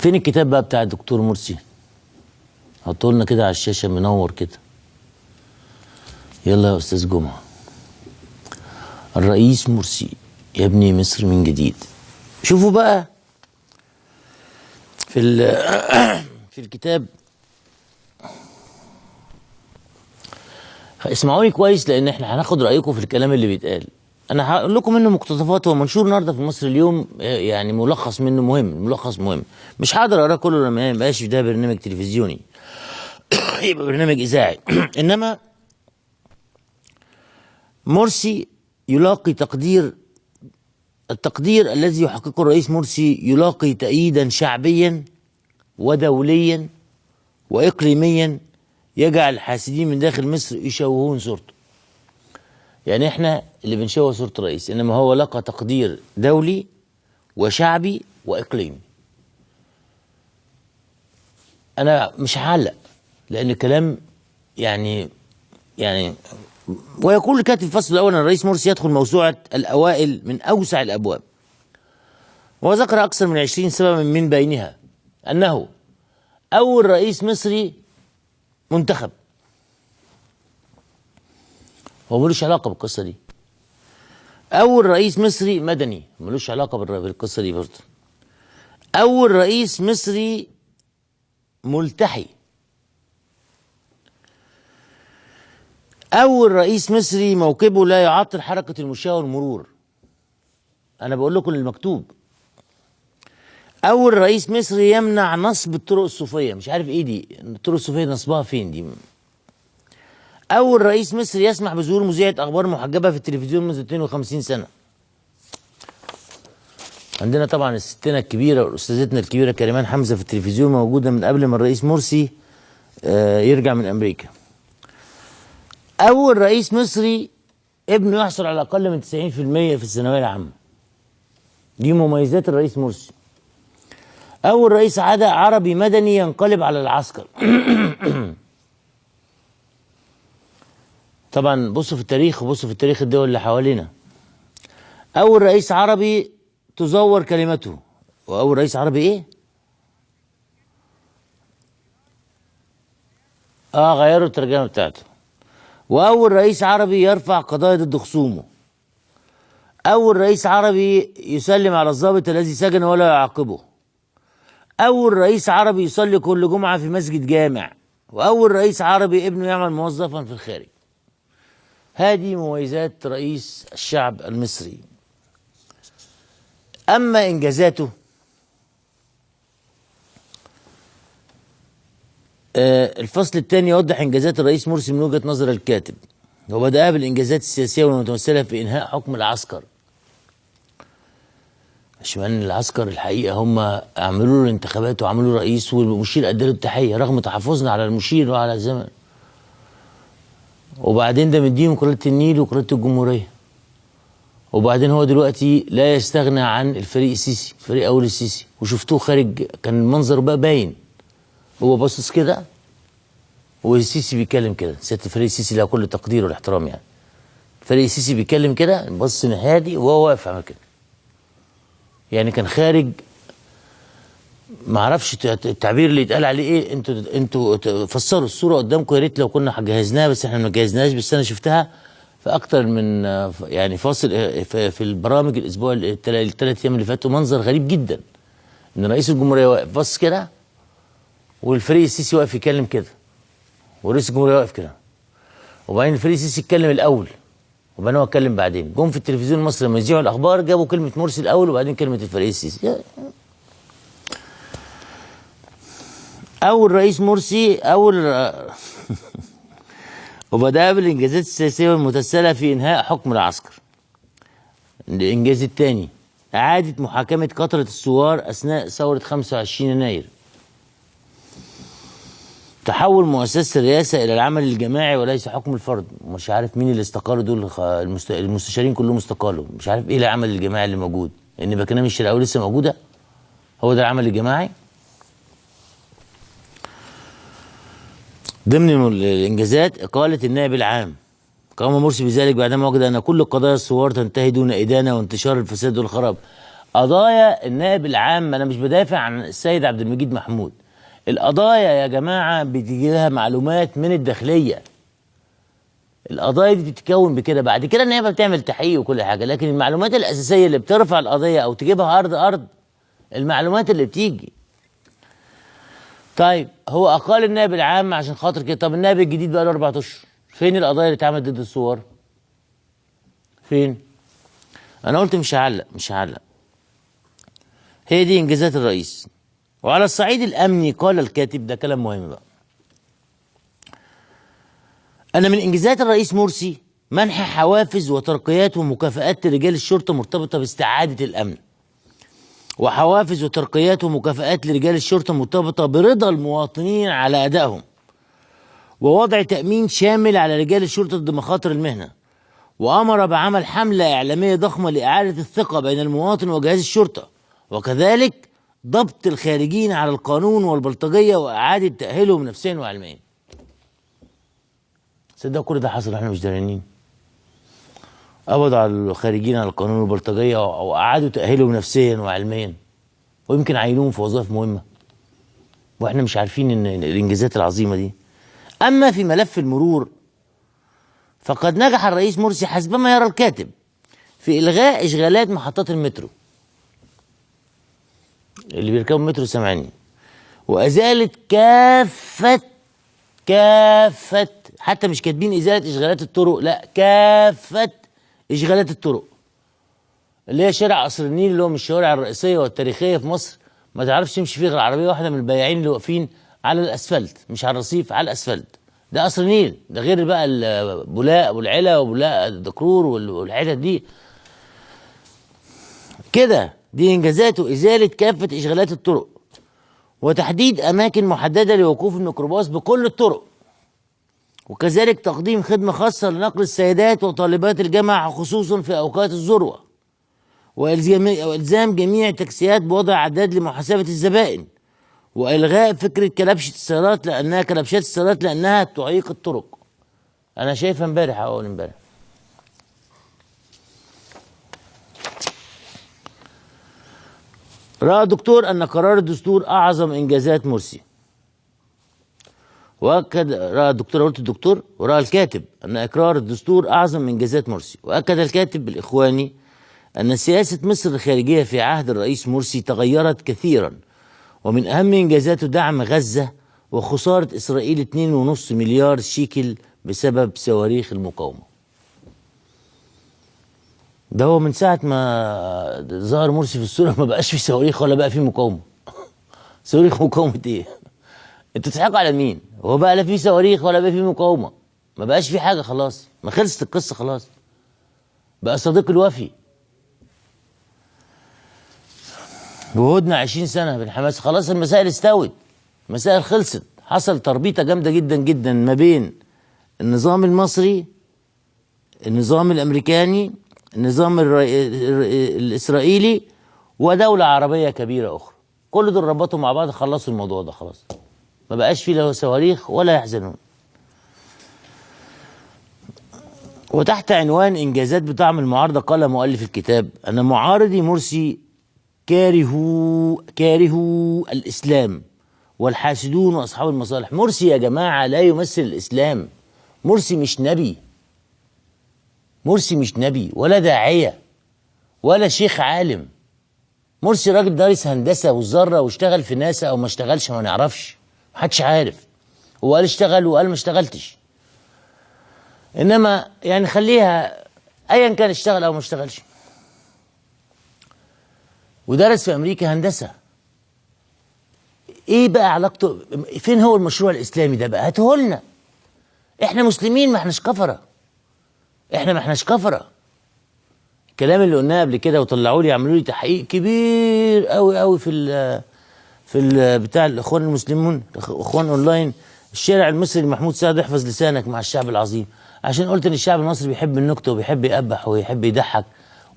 فين الكتاب بقى بتاع الدكتور مرسي؟ حطوا لنا كده على الشاشة منور كده. يلا يا أستاذ جمعة. الرئيس مرسي يبني مصر من جديد. شوفوا بقى في في الكتاب، اسمعوني كويس لان احنا هناخد رايكم في الكلام اللي بيتقال. انا هقول لكم منه مقتطفات، هو منشور النهارده في مصر اليوم، يعني ملخص منه مهم، ملخص مهم. مش هقدر اقراه كله لما يبقاش ده برنامج تلفزيوني يبقى برنامج اذاعي. انما مرسي يلاقي تقدير، التقدير الذي يحققه الرئيس مرسي يلاقي تأييدا شعبيا ودوليا وإقليميا يجعل الحاسدين من داخل مصر يشوهون صورته. يعني احنا اللي بنشوه صورة الرئيس، انما هو لقى تقدير دولي وشعبي وإقليمي. انا مش هعلق لان الكلام يعني ويقول الكاتب في الفصل الأول أن الرئيس مرسي يدخل موسوعة الأوائل من أوسع الأبواب، وذكر أكثر من 20 سببا من بينها أنه أول رئيس مصري منتخب. هو ملوش علاقة بالقصة دي. أول رئيس مصري مدني، ملوش علاقة بالقصة دي برضه. أول رئيس مصري ملتحي. أول رئيس مصري موكبه لا يعطل حركة المشاة والمرور. أنا بقول لكم المكتوب. أول رئيس مصري يمنع نصب الطرق الصوفية، مش عارف إيه دي، الطرق الصوفية نصبها فين دي؟ أول رئيس مصري يسمح بظهور مذيعة أخبار محجبة في التلفزيون منذ 52 سنة. عندنا طبعا الستنا الكبيرة وأستاذتنا الكبيرة كريمان حمزة في التلفزيون موجودة من قبل ما الرئيس مرسي يرجع من أمريكا. أول رئيس مصري ابنه يحصل على أقل من 90% في الثانوية العامة. دي مميزات الرئيس مرسي. أول رئيس عربي مدني ينقلب على العسكر. طبعا بصوا في التاريخ وبصوا في التاريخ الدول اللي حوالينا. أول رئيس عربي تزور كلمته. وأول رئيس عربي إيه؟ غيروا الترجمة بتاعته. وأول رئيس عربي يرفع قضايا ضد خصومه. أول رئيس عربي يسلم على الضابط الذي سجن ولا يعاقبه. أول رئيس عربي يصلي كل جمعة في مسجد جامع. وأول رئيس عربي ابنه يعمل موظفا في الخارج. هذه مميزات رئيس الشعب المصري. أما إنجازاته، الفصل الثاني يوضح إنجازات الرئيس مرسي من وجهة نظر الكاتب. وبدأها بالإنجازات السياسية والمتمثلة في إنهاء حكم العسكر. مش معنى العسكر الحقيقة هم عملوا له الانتخابات وعملوا رئيس والمشير أدى له التحية رغم تحفظنا على المشير وعلى الزمن. وبعدين ده مديهم قناة النيل وقناة الجمهورية. وبعدين هو دلوقتي لا يستغنى عن الفريق السيسي، فريق أول السيسي، وشفتوه خارج كان المنظر بقى باين، هو باصص كده والسيسي بيتكلم كده. سيادة الفريق السيسي له كل التقدير والاحترام، يعني الفريق السيسي بيتكلم كده، باصص الناحية دي وهو واقف عامل كده، يعني كان خارج ما اعرفش التعبير اللي يتقال عليه ايه. انتوا فسروا الصورة قدامكم، يا ريت لو كنا جهزناها، بس احنا ما جهزناهاش، بس انا شفتها في اكتر من يعني فاصل في البرامج الاسبوع الثلاث ايام اللي فاتوا. منظر غريب جدا ان رئيس الجمهورية واقف باص كده والفريق السيسي واقف يتكلم كده ورئيس الجمهورية واقف كده، وبعدين الفريق السيسي اتكلم الاول وبعدين هو اتكلم بعدين. جم في التلفزيون المصري لما يذيعوا الاخبار جابوا كلمة مرسي الاول وبعدين كلمة الفريق السيسي. اول رئيس مرسي اول وبدأ بالانجازات السياسية والمتسله في انهاء حكم العسكر. الانجاز الثاني اعاده محاكمة قتله الثوار اثناء ثورة 25 يناير. تحول مؤسسة الرئاسة الى العمل الجماعي وليس حكم الفرد. مش عارف مين اللي استقالوا دول، المستشارين كلهم استقالوا، مش عارف ايه العمل الجماعي اللي موجود، لان بكنامي الشرقاوي لسه موجودة، هو ده العمل الجماعي. ضمن الانجازات اقاله النائب العام. قام مرسي بذلك بعدما وجد ان كل قضايا الثوار تنتهي دون ادانة وانتشار الفساد والخراب. قضايا النائب العام، انا مش بدافع عن السيد عبد المجيد محمود، القضايا يا جماعة بتيجي لها معلومات من الداخلية، القضايا دي بتتكون بكده، بعد كده النيابة بتعمل تحقيق وكل حاجة، لكن المعلومات الاساسية اللي بترفع القضية او تجيبها ارض ارض المعلومات اللي بتيجي. طيب هو اقال النائب العام عشان خاطر كده، طب النائب الجديد بقى له 4 اشهر، فين القضايا اللي اتعملت ضد الثوار؟ فين؟ انا قلت مش هعلق، مش هعلق. هي دي انجازات الرئيس. وعلى الصعيد الامني قال الكاتب، ده كلام مهم بقى، أن من إنجازات الرئيس مرسي منح حوافز وترقيات ومكافآت لرجال الشرطة مرتبطة باستعادة الأمن، وحوافز وترقيات ومكافآت لرجال الشرطة مرتبطة برضا المواطنين على أدائهم، ووضع تأمين شامل على رجال الشرطة ضد مخاطر المهنة، وأمر بعمل حملة إعلامية ضخمة لإعادة الثقة بين المواطن وجهاز الشرطة، وكذلك ضبط الخارجين على القانون والبلطجية وإعادة تأهيلهم نفسيا وعلميا. صدق كل ده حصل احنا مش دارينين. قبضوا على الخارجين على القانون والبلطجية وأعادوا تأهيلهم نفسيا وعلميا، ويمكن عينوهم في وظائف مهمة، واحنا مش عارفين ان الإنجازات العظيمة دي. أما في ملف المرور فقد نجح الرئيس مرسي حسبما يرى الكاتب في إلغاء إشغالات محطات المترو، اللي بيركبوا المترو سامعني، وأزالت كافة، حتى مش كاتبين إزالة إشغالات الطرق، لا كافة إشغالات الطرق، اللي هي شارع قصر النيل اللي هو من الشوارع الرئيسية والتاريخية في مصر، ما تعرفش تمشي فيه غير عربية واحدة من البياعين اللي واقفين على الأسفلت، مش على الرصيف، على الأسفلت. ده قصر النيل، ده غير بقى بولاق والعلا وبولاق الدكرور والحتت دي كده. دي إنجازاته، إزالة كافة إشغالات الطرق وتحديد أماكن محددة لوقوف الميكروباص بكل الطرق، وكذلك تقديم خدمة خاصة لنقل السيدات وطالبات الجامعة خصوصا في أوقات الذروة، وإلزام جميع التاكسيات بوضع عداد لمحاسبة الزبائن، وإلغاء فكرة كلبشة السيارات لأنها كلبشات السيارات لأنها تعيق الطرق. أنا شايفها امبارح أو أول امبارح. رأى الدكتور أن قرار الدستور أعظم إنجازات مرسي، وأكد رأى الدكتور، قلت الدكتور، ورأى الكاتب أن إقرار الدستور أعظم إنجازات مرسي. وأكد الكاتب الإخواني أن سياسة مصر الخارجية في عهد الرئيس مرسي تغيرت كثيرا، ومن أهم إنجازاته دعم غزة وخسارة إسرائيل 2.5 مليار شيكل بسبب صواريخ المقاومة. ده هو من ساعة ما ظهر مرسي في الصورة ما بقاش في صواريخ ولا بقى في مقاومة. صواريخ مقاومة ايه؟ انتوا بتضحكوا على مين؟ هو بقى لا في صواريخ ولا بقى في مقاومة، ما بقاش في حاجة خلاص، ما خلصت القصة خلاص. بقى صديق الوفي. وهدنا 20 سنة بالحماس، خلاص المسائل استوت، المسائل خلصت، حصل تربيطة جامدة جدا جدا ما بين النظام المصري، النظام الأمريكاني، النظام الإسرائيلي، ودولة عربية كبيرة أخرى. كل دول ربطوا مع بعض، خلصوا الموضوع ده خلاص، ما بقاش فيه له صواريخ ولا يحزنون. وتحت عنوان إنجازات بطعم المعارضة قال مؤلف الكتاب أن معارضي مرسي كارهوا الإسلام والحاسدون وأصحاب المصالح. مرسي يا جماعة لا يمثل الإسلام، مرسي مش نبي، مرسي مش نبي ولا داعية ولا شيخ عالم. مرسي راجل دارس هندسة والذرة واشتغل في ناسا أو ما اشتغلش ما نعرفش، محدش عارف، هو قال اشتغل وقال ما اشتغلتش، إنما يعني خليها أيا كان اشتغل أو ما اشتغلش. ودرس في أمريكا هندسة. إيه بقى علاقته؟ فين هو المشروع الإسلامي ده بقى؟ هاتهولنا. إحنا مسلمين، ما احناش كفرة، احنا ما احناش كفرة. الكلام اللي قلناه قبل كده وطلعوا لي عملوا لي تحقيق كبير قوي قوي في ال بتاع الاخوان المسلمون، اخوان اونلاين، الشارع المصري محمود سعد احفظ لسانك مع الشعب العظيم، عشان قلت ان الشعب المصري بيحب النكتة وبيحب يقبح ويحب يضحك،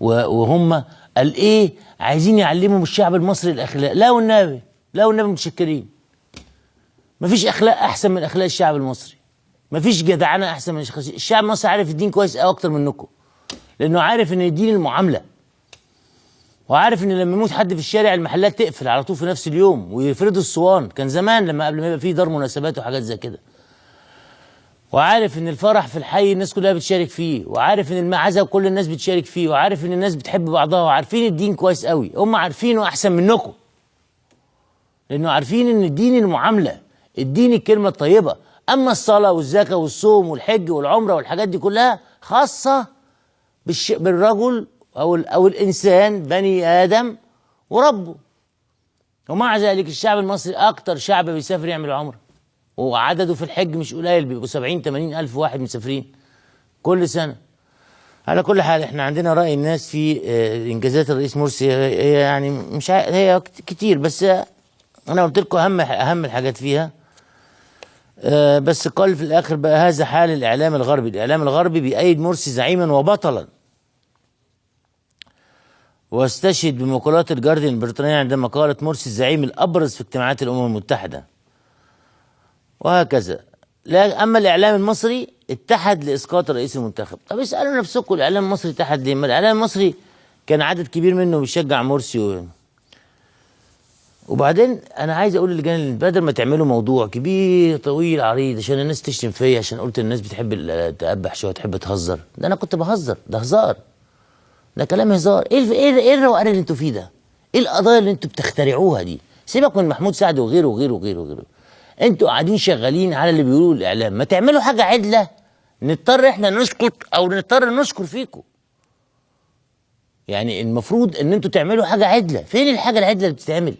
وهم قال ايه عايزين يعلموا الشعب المصري الاخلاق. لا والنبي، لا والنبي متشكرين، مفيش اخلاق احسن من اخلاق الشعب المصري، مفيش جدعنه احسن من الشعب المصري. عارف الدين كويس قوي اكتر منكم، لانه عارف ان الدين المعاملة، وعارف ان لما يموت حد في الشارع المحلات تقفل على طول في نفس اليوم ويفردوا الصوان، كان زمان لما قبل ما يبقى فيه دار مناسبات وحاجات زي كده. وعارف ان الفرح في الحي الناس كلها بتشارك فيه، وعارف ان المعزه كل الناس بتشارك فيه، وعارف ان الناس بتحب بعضها، وعارفين الدين كويس قوي، هم عارفينه احسن منكم، لانه عارفين ان الدين المعاملة، الدين الكلمة الطيبة. اما الصلاة والزكاة والصوم والحج والعمرة والحاجات دي كلها خاصة بالرجل او الانسان بني ادم وربه. ومع ذلك الشعب المصري اكتر شعب بيسافر يعمل عمره، وعدده في الحج مش قليل، بيبقوا 70-80 ألف واحد مسافرين كل سنة. على كل حال احنا عندنا رأي الناس في إنجازات الرئيس مرسي، هي يعني مش هي كتير، بس أنا قلت لكم أهم الحاجات فيها. بس قال في الآخر بقى هذا حال الإعلام الغربي، الإعلام الغربي بيأيد مرسي زعيما وبطلا، واستشهد بمقولات الجارديان البريطانية عندما قالت مرسي الزعيم الأبرز في اجتماعات الأمم المتحدة، وهكذا. لا، أما الإعلام المصري اتحد لإسقاط الرئيس المنتخب. طب اسألوا نفسكم الإعلام المصري اتحد ليه؟ ما الإعلام المصري كان عدد كبير منه بيشجع مرسي. وبعدين أنا عايز أقول للجان، بدل ما تعملوا موضوع كبير طويل عريض عشان الناس تشتم فيا، عشان قلت الناس بتحب تقبح شوية، تحب تهزر، ده أنا كنت بهزر، ده هزار، ده كلام هزار. إيه إيه الروقان اللي أنتوا فيه ده؟ إيه القضايا اللي أنتوا بتخترعوها دي؟ سيبك من محمود سعد وغيره وغيره وغيره وغيره، انتوا قاعدين شغالين على اللي بيقولوه الاعلام. ما تعملوا حاجة عدله نضطر احنا نسكت او نضطر نشكر فيكم. يعني المفروض ان انتوا تعملوا حاجة عدله. فين الحاجة العدله اللي بتتعمل؟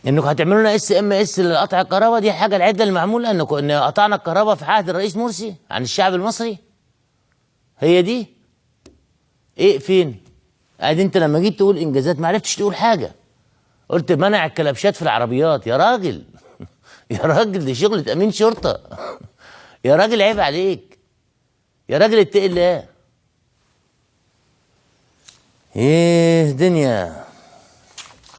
انكم هتعملوا لنا SMS لقطع الكهرباء، دي الحاجة العدله المعموله، انكم ان قطعنا الكهرباء في عهد الرئيس مرسي عن الشعب المصري، هي دي ايه؟ فين؟ ادي انت لما جيت تقول انجازات ما عرفتش تقول حاجة، قلت منع الكلبشات في العربيات. يا راجل يا راجل، دي شغلة امين شرطة يا راجل عيب عليك يا راجل، اتقي الله. ايه دنيا.